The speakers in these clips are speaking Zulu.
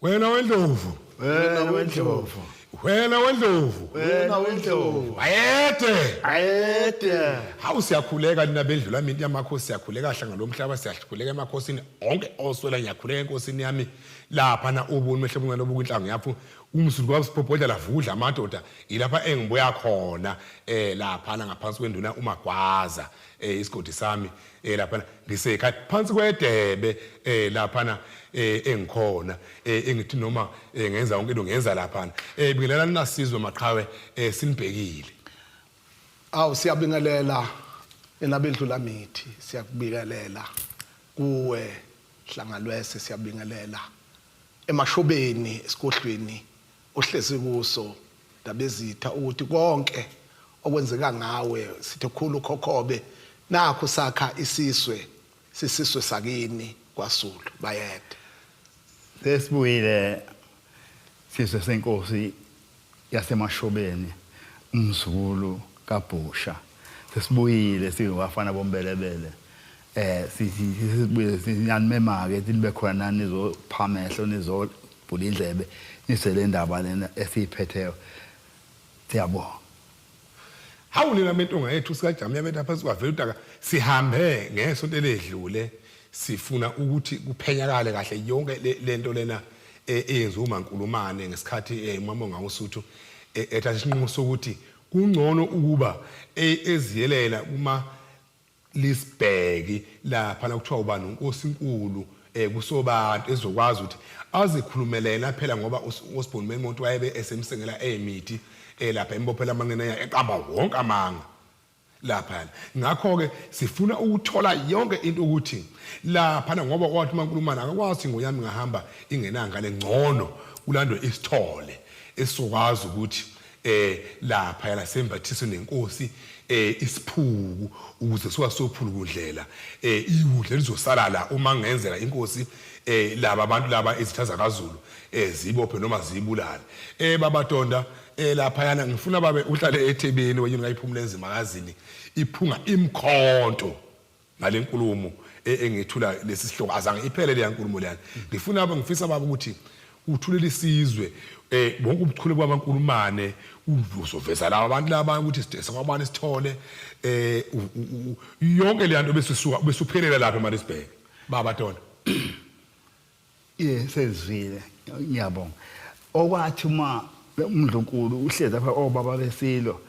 Wena wendlovu. Wena wendlovu. Wena wendlovu. Wena wendlovu. Bayede. Bayede. Hawu siyakhuleka nina bendlula minti yamakhosi siyakhuleka hlanga lomhlaba siyakhuleka emakhosini onke oswela ngiyakhuleka enkosini yami lapha na ubuni mehlo bunqane obukwinhlangu yaphu umzulu kwabusibhobhodla lavudla amadoda ilapha engibuya khona eh lapha ngaphansi kwenduna uMagwaza eh isigodi sami eh laphana ngisekhaya phansi kwedebe eh laphana eh engikhona eh engithi noma eh, ngenza yonke into ngenza laphana eh bingelela ninasizwe maqhawe eh sinibhekile. Awu siyabingelela enabendlula mithi siyakubingelela kuwe Hlangalwese siyabingelela emashobeni esigodlweni ohlezi kuso Ndabezitha ukuthi konke okwenzeka ngawe sithi khulu khokhobe nakhu sakha isiswe sisiswe sakini kwaZulu bayede. Sesibuyile sizwe senkosi yaseMashobeni umzukulu kaBhusha sesibuyile singabafana bombelebele eh sibuye siyanimema-ke ukuthi nibe khona nani nizopha amehlo nizobhula indlebe nizwe le ndaba lena esiyiphetheyo siyabonga. Hawu nina bentonga yethu sikaJamiya bethu apha sikwavela udaka sihambe ngesonto eledlule sifuna ukuthi kuphenyakale kahle yonke lento lena e, eyenziwa uMankulumane ngesikhathi eh, uMamonga uSuthu e, ethatha isinqumo sokuthi kungcono ukuba e, eziyelela kuma Lisibheki laphana kuthiwa ubani uNkosinkulu eh kusobantu ezokwazi ukuthi azikhulumele yena phela ngoba uSibhunu Memuntu wayebe esemsengela emithi eh lapha embophela amanqina eqamba wonke amanga laphana. Ngakho-ke sifuna ukuthola yonke into ukuthi laphana ngoba kwathi uMankulumane akakwazi ingonyama ingahamba ingenangane ngcono kulandwe isithole esizokwazi ukuthi eh lapha yana sembathiswe nenkosi eh isiphuku ukuze suka sophulukundlela eh iwudla lizosala la uma ngenzeka inkosi eh laba abantu laba izitha zakaZulu eh zibophe noma zibulale eh baba Donda eh lapha yana ngifuna babe uhlale ethebeni wenye ngayiphumula enzimakazini iphunga imkhonto ngalenkulumo e, engethula lesi sihloko azange iphele leya nkulumo leyana ngifuna ngifisa baba ukuthi uthulele isizwe eh bonke ubuchule kwabankulumane uzoveza laba abantu laba ukuthi sidesa kwabani sithole eh yonke le nto bese suka bese uphelela lapha eMaritzburg baba Dona. Ye sezwile ngiyabonga. Okwathi uma umndlunkulu uhlezi lapha obaba besilo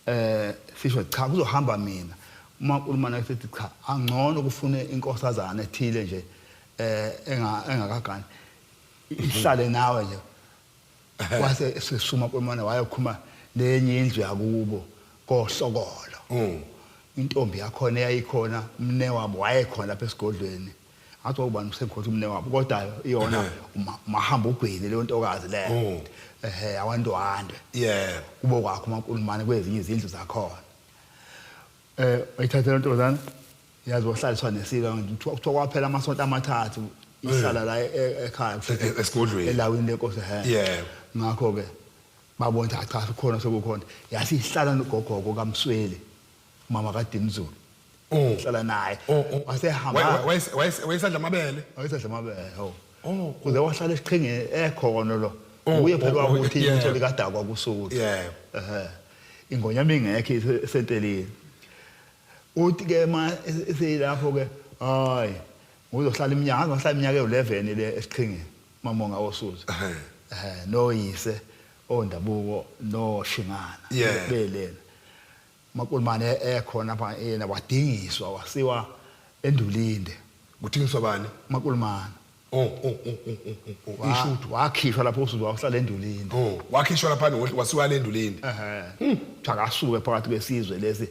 eh sisho cha kuzohamba mina uma uNkulumane esethi cha angcono kufune inkosazana ethile nje eh engakagani ihlale nawe nje wase sesuma uNkulumane wayokhuma lenye indlu yakubo kohlokolo intombi yakhona eyayikhona umne wabo wayekhona lapha esigodlweni Ngathi ubani usengikhotha umne wabo kodwa iyona mahamba ugwini leyo ntokazi leyo. Oh. Ehhe awandwandwe. Yebo. Kubo kwakho uMankulumane kwezinye izindlu zakhona. Eh wayithatha le ntombazana yazi wahlaliswa nesilo kuthiwa kwaphela amasonto amathathu ihlala la ekhaya esigodlweni elawini lenkosi ehe. Yebo. Ngakho ke babona ukuthi cha kukhona sekukhona yase ihlala nogogogo kaMsweli umama kaDinizulu. Oh. Hlala naye. Oh, oh. Wasehamba. Wayesadla amabele. Wayesadla amabele, ho. Oh. Kuze wahlala esiqhingeni ekhona lo. Oh, Uye phela oh, oh, wakuthi yeah. ibutho likadakwa kuSuthu. Yeah. Ehhe. Ingonyama ingekho isentelile. Uthi ke ma eseyilapho ke hayi uzohlala iminyaka uzohlala iminyaka ewu11 le esiqhingeni mamonga woSuthu. Ehhe. Eh noyise ondabuko noshingana Yeah. belena. Makulumane ekhona apha yena wadingiswa wasiwa eNdulinde. Kudingiswa bani? Makulumane. Oh oh oh oh oh, oh. Ishudu. Wakhishwa lapho uSuzu wahlala eNdulinde. Oh, wakhishwa lapha wasiwa le Ndulinde. Ehhe. Kuthiwa akasuke phakathi kwesizwe lesi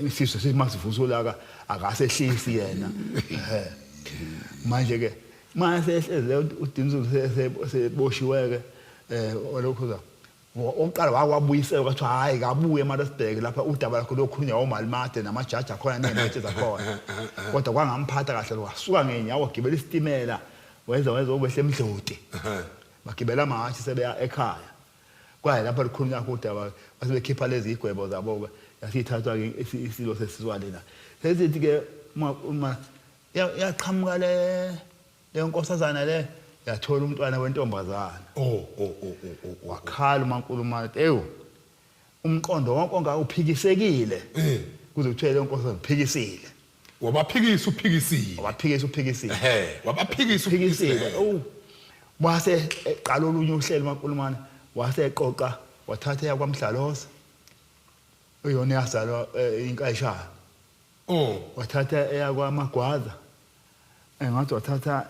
isizwe sithi masivusa ulaka akasehlisi yena. Ehhe. Manje ke mase ehleze uDinizulu seboshiwe ke eh olokhuza Okokuqala wake wabuyiselwa kwathiwa hhayi kabuye eMaritzburg lapha udaba lakho luyokhulunywa omalimade namajaji akhona ney'mantshi zakhona. Kodwa kwangamphatha kahle lokho wasuka ngey'nyawo wagibela isitimela weza weza wobehla eMdloti. Bagibela amahhashi sebeya ekhaya. Kwaye lapha lukhulunywa khona udaba base bekhipha lezi zigwebo zabo-ke yasithathwa-ke isilo sesizwa lena. Sesithi-ke uma yaqhamuka le leyo nkosazana le Yathola umntwana wentombazana. Oh oh oh oh oh. Wakhala uMankulumane ewu umqondo wonke ongawuphikisekile. Kuze kuthiwe le nkosi ngiphikisile. Wabaphikisa uphikisile. Wabaphikisa uphikisile. Ehhe, wabaphikisa uphikisile. Oh. Wase eqala olunye uhlelo uMankulumane wase eqoqa wathatha yakwaMdlaloza. Uyona yazalwa inkayishana. Oh. Wathatha eyakwamagwaza. Engathi wathatha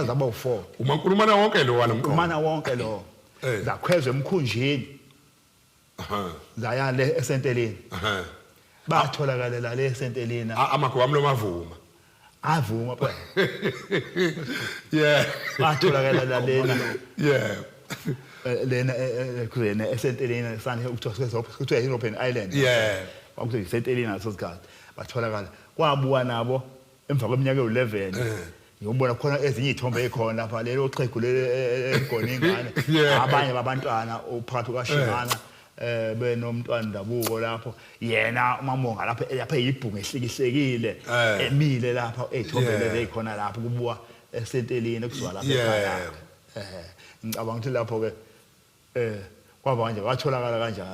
zaba u4. Umankulumana wonke lo walomqondo. Umana wonke lo. Zakhwezwa emkhunjini. Aha. Zaya le esenteleni. Aha. Batholakala le esenteleni. Amagwami lomavuma. Avuma phela. Yeah. Batholakala lena. Yeah. Lena kuzena esenteleni sani kuthiwa kuthiwa European Island. Yeah. Kwakuthiwa isenteleni ngaso sikhathi. Batholakala. Kwabuka nabo emva kweminyaka ewu11. Ngiyobona khona ezinye izithombe ezikhona lapha lelo xhegu eligona ingane. Abanye babantwana uphakathi kwaShingana benomntwana ndabuko lapho yena uMamonga lapha lapha eyibhungu ehlikihlekile emile lapha ezithombe lezi ezikhona lapho kubuka esenteleni kusuka lapha ekhaya. Ngicabanga ukuthi lapho ke kwaba kanje watholakala kanjalo.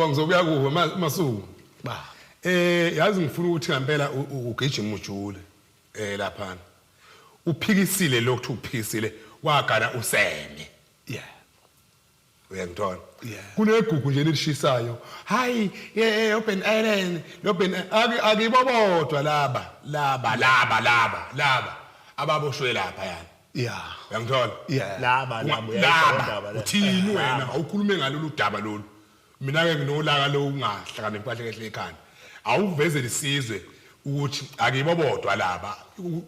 Ngizobuya kuwe Masuku. Ba. Yazi ngifuna ukuthi ngempela ugijima ujule lapha. Uphikisile lokhu uphikisile wagana useme. Yeah. Uyangithola? Yeah. Kunegugu nje elishisayo. Hayi, Open Island, Open akibobodwa laba, laba laba laba laba ababoshwe lapha yani. Yeah. Uyangithola? Yeah. Laba laba laba uthini wena awukhulume ngalolu daba lolu. Mina ke nginolaka lo ungahlakaniphi kahle kahle ekhanda. Awuvezele isizwe ukuthi akibobodwa laba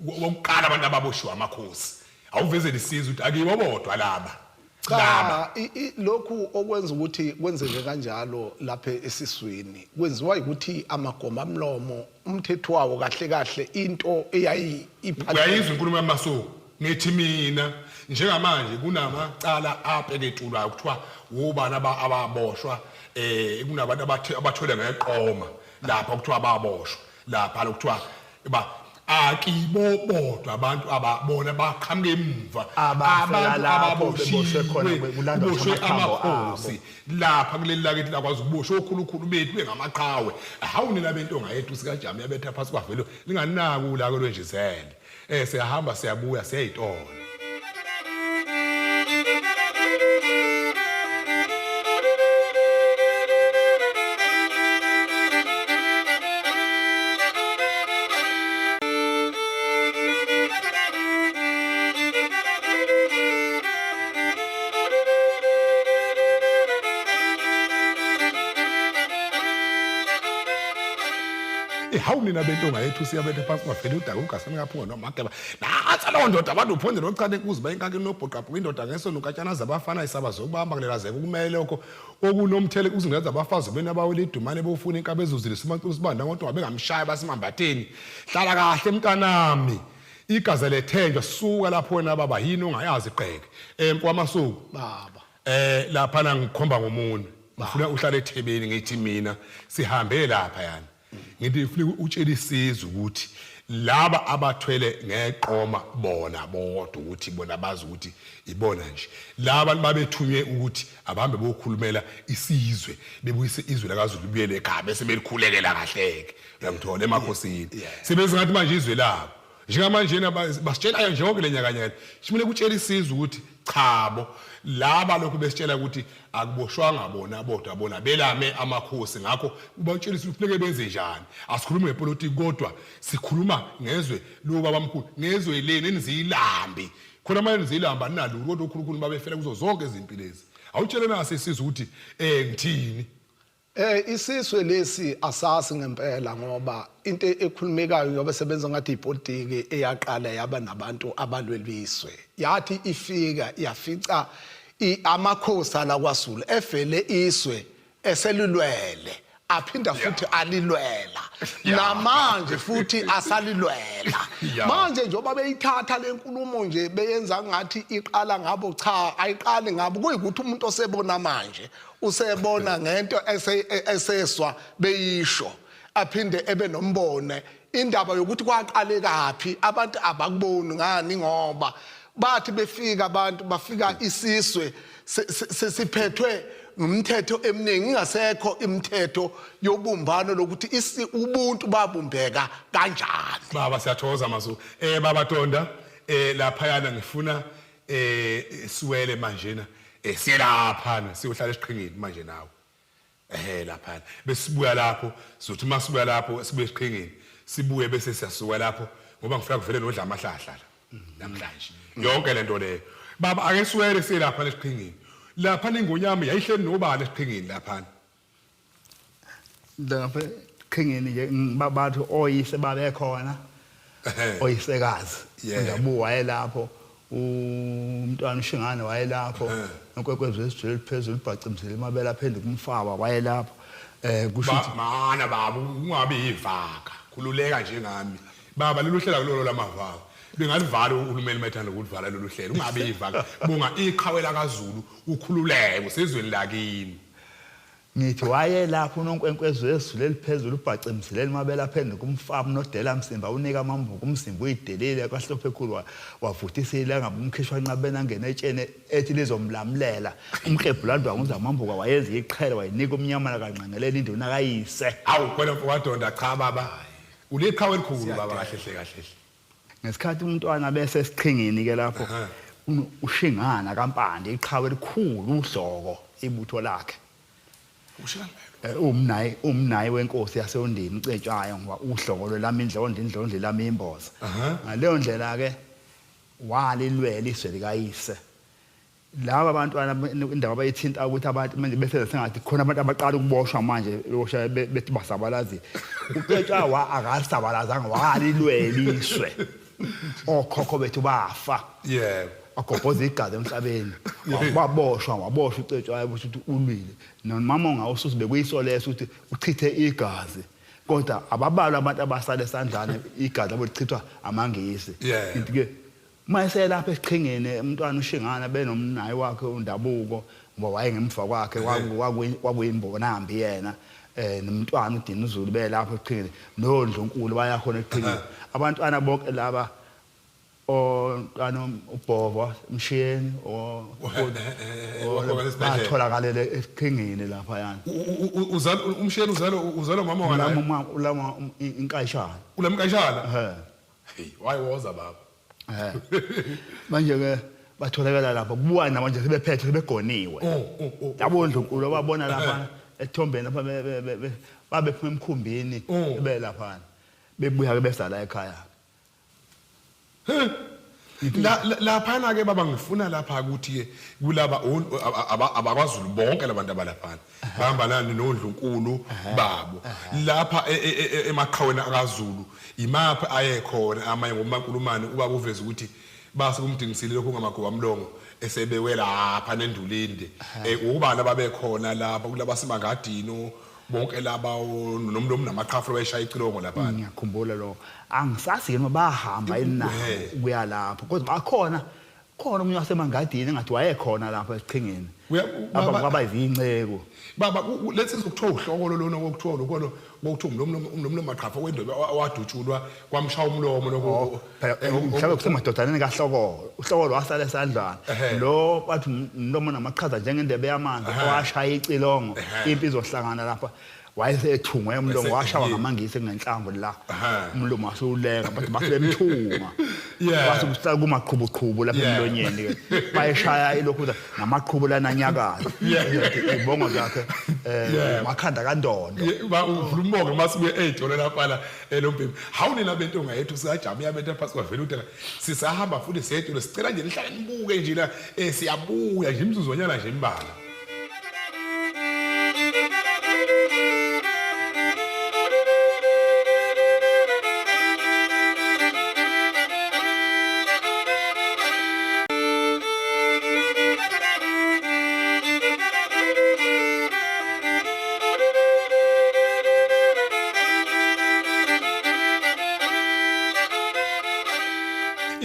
wokuqala abantu ababoshiwe amakhosi. Awuvezele isizwe ukuthi akibobodwa laba. Cha, lokhu okwenza ukuthi kwenzeke kanjalo lapha esiswini kwenziwa ukuthi amagoma mlomo umthetho wawo kahle kahle into eyayi Uyayizwa inkulumo yaMasuku ngithi mina njengamanje kunamacala apeketulwayo kuthiwa wobani ababoshwa kunabantu abathwele ngeqoma lapha kuthiwa ababoshwa lapha lokuthiwa ba akibobodwa abantu ababona baqhamuka emva abantu ababoshiwe khona kulandwa amakhosi lapha kuleli lakithi lakwazi ukuboshwa okhulukhulu bethu bengamaqhawe. Hawu nina bentonga yethu sikaJama yabetha phansi kwavelo linganaki ulaka lwenjizele. Siyahamba siyabuya siyayitolo. Hawu nina bentonga yethu siyabetha phansi kwavela udaka ugasani kaphunga nomageba. Natsa leyo ndoda abantu uphonde nochane kuziba inkakini nobhuqabhuka indoda ngeso nokatshana zabafana isaba zokubamba kulelazeka ukumele lokho okunomthele kuzingaza abafazi bena abawela idumane bofuna inkabe ezuzile simaculo sibanda ngonto bengamshaya basimambatheni. Hlala kahle mntanami. Igazi lethenjwa suka lapho wena baba yini ongayazi qeke. Mkwamasuku. Baba. Lapha la ngikhomba ngomunwe. Ngifuna uhlale ethebeni ngithi mina sihambe lapha yani. Ngithi ufuna utshela isizwe ukuthi laba abathwele ngeqoma bona bodwa ukuthi bona bazi ukuthi ibona nje. Laba babethunywe ukuthi abahambe bokhulumela isizwe bebuyise izwe lakaZulu libuyele ekhaya bese belikhulekela kahleke. Uyangithola emakhosini. Sebenza ngathi manje izwe labo. Njengamanje basitshela nje yonke lenyakanyaka. Simele kutshela isizwe ukuthi chabo laba lokhu besitshela ukuthi akuboshwanga bona bodwa bona belame amakhosi ngakho ubatshela ukuthi kufuneke benze njani. Asikhulumi ngepolitiki kodwa sikhuluma ngezwe lo babamkhulu ngezwe leni enizilambi. Khona manje nizilamba ninalutho kodwa okhulukhulu babefela kuzo zonke izimpi lezi. Awutshele nase isizwe ukuthi ngithini. Isizwe lesi asasi ngempela ngoba into ekhulumekayo ngoba sebenza ngathi ipolitiki eyaqala yaba nabantu abalweliswe. Yathi ifika yafica amakhosi ala kwaZulu efele iswe eselilwele aphinda futhi alilwela namanje futhi asalilwela. Manje njengoba beyithatha lenkulumo nje beyenza ngathi iqala ngabo, cha ayiqali ngabo, kuyikuthi umuntu osebona manje usebona ngento eseswa beyisho. Aphinde ebe nombone indaba yokuthi kwaqale kaphi abantu abakuboni ngani ngoba bathi befika abantu bafika isizwe sesiphethwe ngumthetho eminingi ingasekho imithetho yobumbano lokuthi ubuntu babumbeka kanjani. Baba siyathokoza Mazulu. Baba Donda laphayana ngifuna siwele manjena siye laphana siyohlala esiqhingini manje nawe. Ehhe laphana besibuya lapho sizothi uma sibuya lapho sibuye esiqhingini sibuye bese siyasuka lapho ngoba ngifuna kuvele nodla amahlahla la namhlanje yonke lento leyo baba ake siwele siye lapha esiqhingini lapha nengonyama yayihleli nobani esiqhingini laphana Lapha eqhingini nje bathi oyise babekhona oyisekazi undabu wayelapho umntwana ushingane wayelapho unkwekwezi wesijule phezulu ibhacimzile imabele aphenduka umfawa wayelapho kusho ukuthi mana baba ungabi yivaka khululeka njengami baba lolu hlelo kulolo lamavaka bengalivala uhulumeni mayethanda ukulivala lolu hlelo ungabi yivaka bonga iqhawe lakaZulu ukhululeke usezweni lakini. Ngithi wayelapho uNonkwenkwezi wezulu eliphezulu ubhace emzileni mabele aphenduka umfamu nodela msimba unika amambuku umzimba uyidelile kwahlophe ekhulu wavuthisa ilangabi umkhishwa nqabeni angene etsheni ethi lizomlamulela umklebhulandwangu uzamambuka wayenza iqhele wayinika umnyamana kanxangeleni induna kayise. Hawu khona mfokaDonda cha baba uliqhawe elikhulu baba kahle hle kahle hle. Ngesikhathi umntwana bese esiqhingini ke lapho uShingana kaMpande iqhawe elikhulu uDloko ibutho lakhe. Ushingana Umnayi wenkosi yaseOndini uCetshwayo ngoba uDloko lwelami indlondlo indlondlo lami imboza. Ngaleyo ndlela ke walilwela izwe likayise. Laba bantwana indaba abayithinta ukuthi abantu manje bese sengathi khona abantu abaqala ukuboshwa manje bosha bethi basabalazile. UCetshwayo akasabalazanga walilwela izwe. Okhokho bethu bafa. Yebo. Agobhoza igazi emhlabeni. Waboshwa waboshwa uCetshwayo ukuthi ulwile. Nomama ongawususi bekuyisoleso ukuthi uchithe igazi. Kodwa ababalwa abantu abasale esandlane igazi labo lichithwa amaNgisi. Ngithi ke uma eselapha esiqhingini umntwana uShingana benomnayi wakhe uNdabuko ngoba wayengemva kwakhe kwakuyimbonambi yena nomntwana uDinuzulu belapha esiqhingini noNdlunkulu bayakhona esiqhingini. Abantwana bonke laba ontwana uBhovo Mshiyeni batholakalele esiqhingini lapha yana. Uzalo uMshiyeni uzalo mama wala mama ulama inkayishana. Ulamkayishana? Hey wayiwoza baba. Manje ke batholakala lapha kubuka namanje sebephethe sebegoniwe. Yabo Ndlunkulu ababona lapha ethombeni lapha babephuma emkhumbini belapha bebuya ke besala ekhaya. Laphana ke baba ngifuna lapha ukuthi ke kulaba abakwaZulu bonke labantu abalaphana bahamba nani noNdlunkulu babo lapha emaqhaweni akaZulu imaphi ayekhona amanye ngoMankulumane ubaba uveza ukuthi base kumdingisile lokhu ngamagoba mlongo esebewe lapha nendulinde ubani ababekhona lapha kulaba simangadino bonke laba nomlomo namaqhafu wayeshaya icilongo lapha. Ngiyakhumbula lo angisazi ke noma bahamba inabo ukuya lapho kodwa bakhona khona omunye wasemangadini engathi wayekhona lapha esiqhingini kwaba izinceko baba lethi sizokuthiwa uhlokolo lona okuthiwa lokho ngokuthiwa umlomo maqhafu wendobe owadutshulwa kwamshaya umlomo lokho mhlawumbe kusemadodaneni kaHlokolo uHlokolo wasala esandlwana lo bathi umlomo namaqhaza njengendebe yamanzi owashaya icilongo impi izohlangana lapha wayesethungwe umlomo washawa ngamaNgisi ngenhlamvu la umlomo wasewulenga bathi base bemthunga wase kuhlala kumaqhubuqhubu lapha emlonyeni ke bayeshaya ilokhu namaqhubu lananyakaza ibongo zakhe makhanda kaNdondo uvula umbongo masibuye eyitolo lapha la elombhemi hawu nina bentonga yethu siyajama iyabetha phansi kwavela udaka sisahamba futhi siyetolo sicela nje nihlale nibuke nje la siyabuya nje imizuzwanyana nje imbalwa.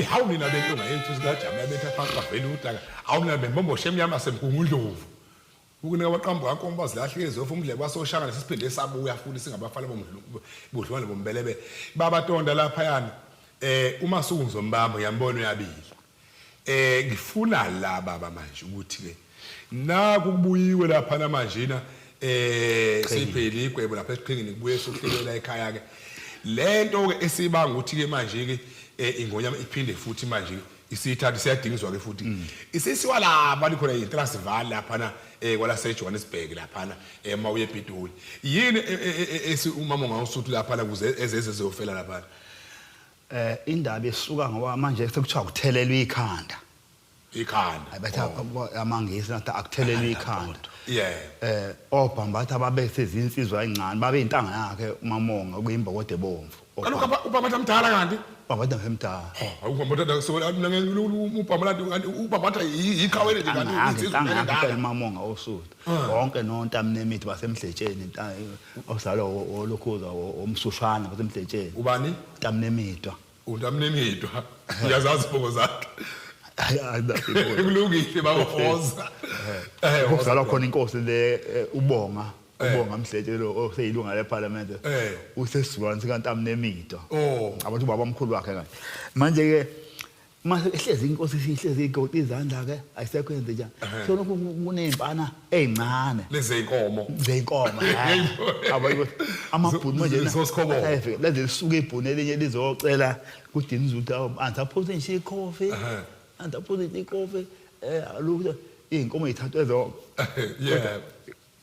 Hawu nina bentonga yethu sikajama yabetha phansi kwavela udaka hawu nina bembomboshe emnyama semgungundlovu. Ukunika abaqambu kankomo bazilahleke zofa umdleko wasoshanga lesiphinde sabuya futhi singabafana bomdlwane bombelebe. Babatonda laphayana uma suku ngizombamba ngiyambona uyabila. Ngifuna la baba manje ukuthi ke naku kubuyiwe lapha namanjena seyiphelile igwebo lapha esiqhingini kubuye sokuhlelela ekhaya ke. Lento ke esibanga ukuthi ke manje ke ingonyama iphinde futhi manje isithatha siyadingizwa ke futhi isisiwa lapha likhona iTransvaal lapha na kwala seJohannesburg lapha na uma uye ePitoli yini esi umama ongawusuthu lapha na kuze ezeze ziyofela lapha. Indaba isuka ngoba manje sekuthiwa kuthelelwa ikhanda. Ikhanda. Betha amangisi nathi akuthelelwa ikhanda. Yeah. Obhambatha babe sezinsizwa ezincane babe intanga yakhe uMamonga kuyimbokodo ebomvu. Kaloku ubhambatha mdala kanti? Ubhambatha mdala. Ubhambatha so mina ubhambatha ubhambatha iqhawe nje kanti insizwa endala. uMamonga osuthu. Bonke nontamnemithi basemdletsheni osalo olokhuza omsushana basemdletsheni. Ubani? Ntamnemidwa. Untamnemidwa. Uyazazi ibongo zakhe. Kulungile bawoza. Kuzalwa khona inkosi le ubonga ubonga Mdletshe lo oseyilunga leParliament. Usesizukulwane sikaNtamnemidwa. Abantu ubaba omkhulu wakhe kanje. Manje ke mase ehlezi inkosi isihlezi igoqa izandla ke ayisekho yenze njani. So lokhu kunezimpana ezincane. Lezinkomo. Zezinkomo. Abo amabhunu manje na. Lezi lisuka ibhunu elinye lizocela kuDinizulu ukuthi angisaphuze nje ikhofi. Angisaphuze nje ikhofi. Lokhu izinkomo ezithathwe zonke. Yeah.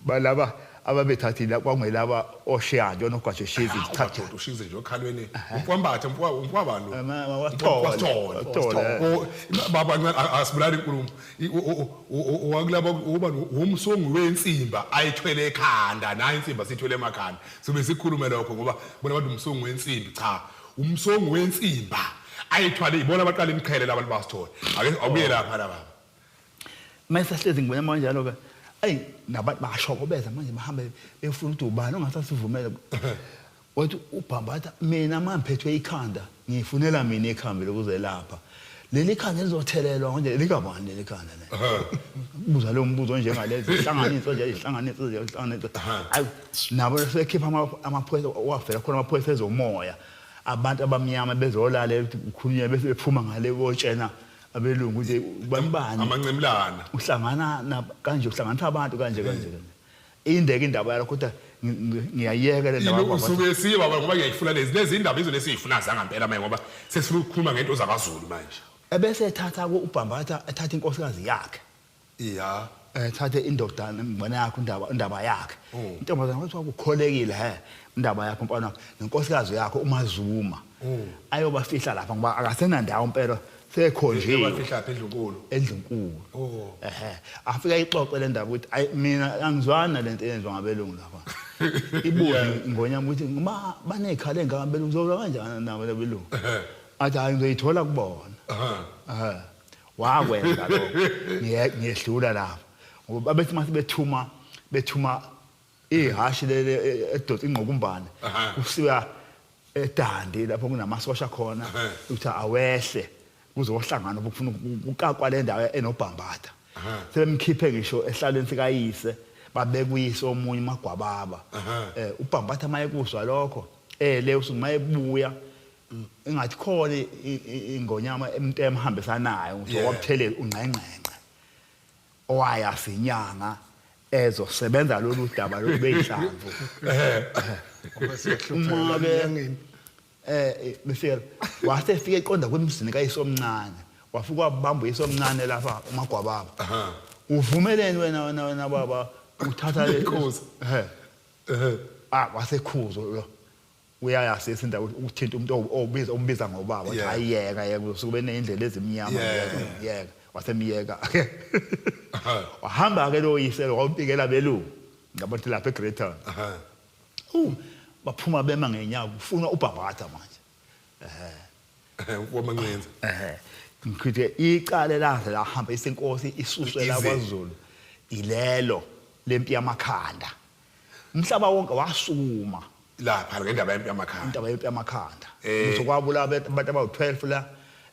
Balaba ababethathile kwakungelaba oshiya nje onogwaje shizi thatha ushize nje okhalweni umfwambatha umfwabalo wasithole baba asibulali inkulumo owakulaba uba umsongi wensimba ayithwele ekhanda nayi insimba sithwele emakhanda sobe sikhulume lokho ngoba bona abantu umsongi wensimbi cha umsongi wensimba ayithwale ibona abaqala imiqhele labantu basithole ake awuye lapha la baba. Mase sihlezi ngibona manjalo ke ayi nabantu bashokobeza manje bahambe befuna ukuthi ubani ongasasivumela. Wathi uBhambatha mina mangiphethwe ikhanda ngifunela mina ikhambi lokuzelapha. Leli khanda lizothelelwa manje likabani leli khanda le. Buza lo mbuzo njengalezi hlanganiso nje ihlanganiso nje ihlanganiso. Ayi nabo sekhipha amaphoyisa wavela khona amaphoyisa ezomoya. Abantu abamnyama bezolalela ukuthi kukhulunywa bese bephuma ngale botshena abelungu nje banibani amanqemlana uhlangana na kanje uhlanganisa abantu kanje kanje indeke indaba yalokho kodwa ngiyayeka le ndaba usuke siye baba ngoba ngiyayifuna lezi lezi indaba izo lesiyifuna zangempela manje ngoba sesifuna ukukhuluma ngento zakaZulu manje. Ebese ethatha uBhambatha ethatha inkosikazi yakhe. Yeah. Ethathe indodana ingane yakhe indaba yakhe. Intombazana kwathiwa kukholekile he indaba yakho mfana wakho nenkosikazi yakho uMazuma. Ayobafihla lapha ngoba akasenandawo impela sekhonjiwe. Ayobafihla lapha endlunkulu. Endlunkulu. Ehhe. Afika ixoxe le ndaba ukuthi ayi mina angizwani lento eyenziwa ngabelungu lapha. Ibuze ingonyama ukuthi ngoba banezikhala ezingaka abelungu uzolwa kanjani nabo labelungu. Athi hayi ngizoyithola kubona. Ehhe. Wakwenza lokho. Ngiyedlula lapha. Ngoba babethi mase bethuma ihashi leli edonsa ingqokumbane kusiwa eDandi lapho kunamasosha khona ukuthi awehle kuzohlangana ukufuna ukukakwa le ndawo enobhambatha. Sebemkhiphe ngisho ehlalweni sikayise babeka uyise omunye uMagwababa. uBhambatha maye kuzwa lokho le usuku mayebuya engathi khona ingonyama umuntu emhambisanayo ukuthi wabuthelela ungqengqengqe owaya sinyanga ezosebenza lolu daba lobeyinhlamvu. Uma ke befika wase efika eqonda kwemzini kayisomncane wafika wabamba uyisomncane lapha uMagwababa. Uvumeleni wena baba uthatha le Inkosi. Wasekhuzo lo. Uyayasisa indawo ukuthinta umuntu obiza umbiza ngobaba wathi ayiyeka yeka usuke benezindlela ezimnyama yeka wasemiyeka. Wahamba ke lo yise lo wawubikela belungu ngabantu lapha eGreater. Baphuma bema ngenyawo kufuna uBhambatha manje. Wamancenza. Ngikhithe icala laze lahamba isenkosi isuswe la kwaZulu ilelo lempi yamakhanda. Umhlaba wonke wasukuma lapha ngendaba yempi yamakhanda. Indaba yempi yamakhanda. Kuzokwabula abantu abawu12 la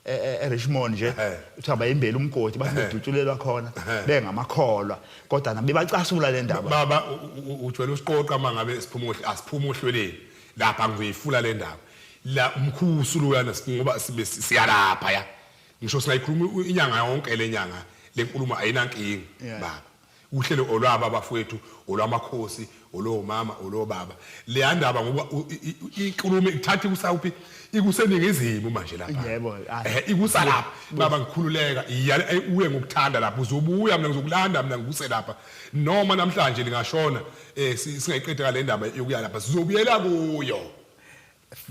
eRichmond nje kuthiwa bayimbela umgodi bathi bedutshulelwa khona bengamakholwa kodwa nabo bebacasula le ndaba. Baba ujwayele usiqoqa uma ngabe siphuma asiphuma ohlweleni lapha ngizoyifula le ndaba la umkhusu loyana ngoba sibe siyalapha ya ngisho singayikhuluma inyanga yonke le nyanga le nkulumo ayinankinga baba. Uhlelo olwabo abafowethu, olwamakhosi, olomama, olobaba. Leya ndaba ngoba inkulumo ikuthatha ikusawuphi ikuseningizimu manje lapha. Yebo. Eh ikusa lapha. Baba ngikhululeka iya eh, uye ngokuthanda lapha uzobuya mina ngizokulanda mina ngikuse lapha. Noma namhlanje lingashona eh singayiqeda le ndaba yokuya lapha sizobuyela kuyo.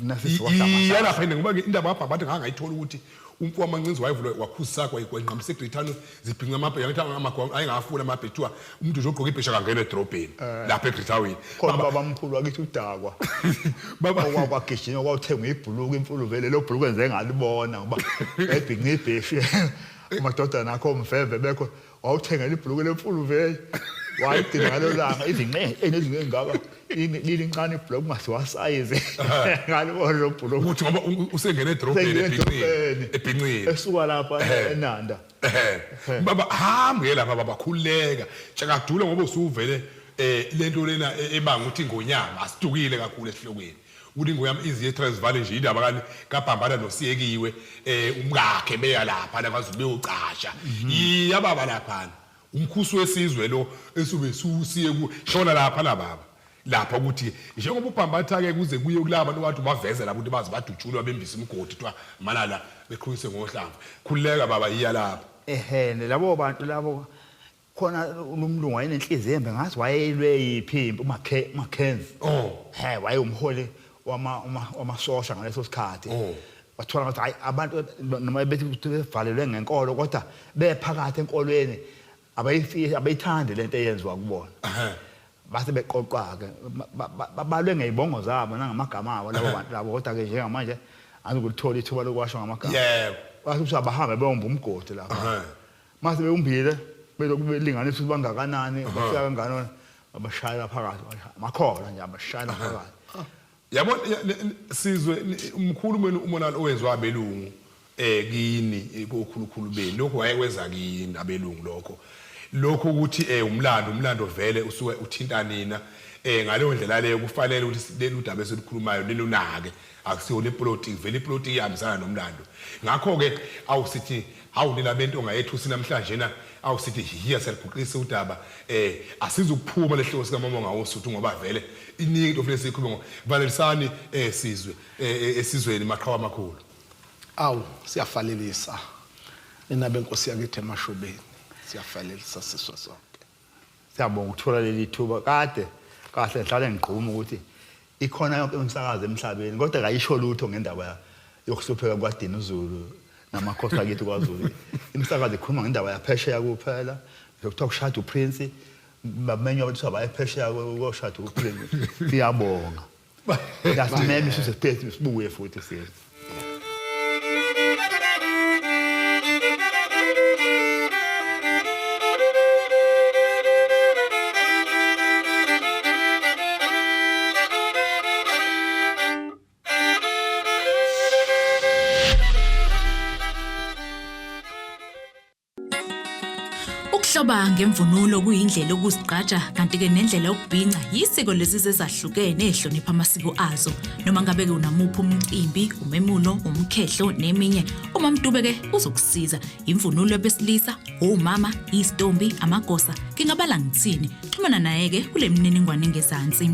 Iya lapha yini ngoba indaba kabhabhade ngangayithola ukuthi umfo wamancinzi wayevulwa wakhuza sakho wayinqamisa eBrithani zibhinca amabhesha ngithi amagwa ayengafuni amabhesha kuthiwa umuntu nje ogqoka ibhesha akangena edrobheni eh. lapha eBrithawini khona baba mkhulu wakithi udakwa baba okwagijima kwawuthengwa ibhuluku imfulu vele lo bhuluku enze ngalibona ngoba ebhinca ibhesha amadodana akho omvemve bekho wawuthengela ibhuluku lemfulu vele wayigcina ngalo langa izinqe enezinqe engaka lilincane ibhuluku kungasiwasayizi ngalibona lo bhuluku ukuthi ngoba usengene edrobheni ebhinqile ebhinqile esuka lapha enanda baba hamba ke lapha baba khululeka tshakadula ngoba usuvele eh lento lena e, ebanga ukuthi ingonyama asidukile kakhulu esihlokweni ukuthi ingonyama iziye Transvaal nje indaba kani kaBhambana noSiyekiwe eh umkakhe beya lapha la kwaZulu beyocasha mhm. iya baba lapha umkhusi wesizwe lo esube susiye ku shona lapha la baba lapha ukuthi njengoba ubhambatha ke kuze kuye kulaba bantu wathi ubaveze lapho ukuthi bazi badutshulwa bembisa imigodi kuthiwa malala beqhuyise ngohlamvu khululeka baba iya lapha ehene labo bantu labo khona umlungu wayenenhliziyo embi ngathi wayelwe yiphi impi uMackenzie oh he wayewumholi wama wamasosha ngaleso sikhathi oh wathola ngathi hayi abantu noma bethi bevalelwe ngenkolo kodwa bephakathi enkolweni abayifisi abayithandi lento eyenziwa kubona base beqoqwa-ke babalwe ngey'bongo zabo nangamagama abo labo bantu labo kodwa-ke njengamanje angikulithola ithuba lokwasho ngamagama yebo kwase kuthiwa abahambe beyomba umgodi lapha Mase bewumbile belokhu belinganisa ukuthi bangakanani bafika kanganona babashayela phakathi amakhola nje abashayela phakathi yabo sizwe umkhulu mina umonalo owenziwa abelungu eh kini eh, kokhulukhulu beni lokho wayekwenza kini abelungu lokho lokho ukuthi eh umlando umlando vele usuke uthinta nina eh ngaleyo ndlela leyo kufanele ukuthi lelu daba esilukhulumayo nilunake akusiyo lepolitiki vele ipolitiki ihambisana nomlando ngakho ke awusithi Hawu nina bentonga yethusi namhlanje na awu sithi hihiya siyaliguqisa udaba eh asizukuphuma lehloko sika mama ngawosuthu ngoba vele iningi into ofanele siyikhulume ngo valelisani eh sizwe eh, eh, esizweni maqhawe amakhulu. Awu siyafalelisa nina benkosi yakithi emashobeni siyafalelisa siswe sonke. Siyabonga ukuthola leli thuba kade kahle ngihlale ngigquma ukuthi ikhona yonke imisakazo emhlabeni kodwa kayisho lutho ngendaba yokuhlupheka kwaDinuzulu namakhosi akithi kwaZulu. Imisakazo ikhuluma ngendaba yaphesheya kuphela kuthiwa kushada uPrince bamenywa kuthiwa baye phesheya koshada uPrince. Siyabonga. Yasimema isizwe sibuye futhi sizwe. Ukuhloba ngemvunulo kuyindlela yokuzigqaja kanti-ke nendlela yokubhinca yisiko lezizwe ezahlukene ezihlonipha amasiko azo. Noma ngabe-ke unamuphi umcimbi, umemulo, umkhehlo neminye, uMamDube-ke uzokusiza. Imvunulo yabesilisa, omama, izitombi, amagosa, ngingabala ngithini. Xhumana naye-ke kule mininingwane engezansi.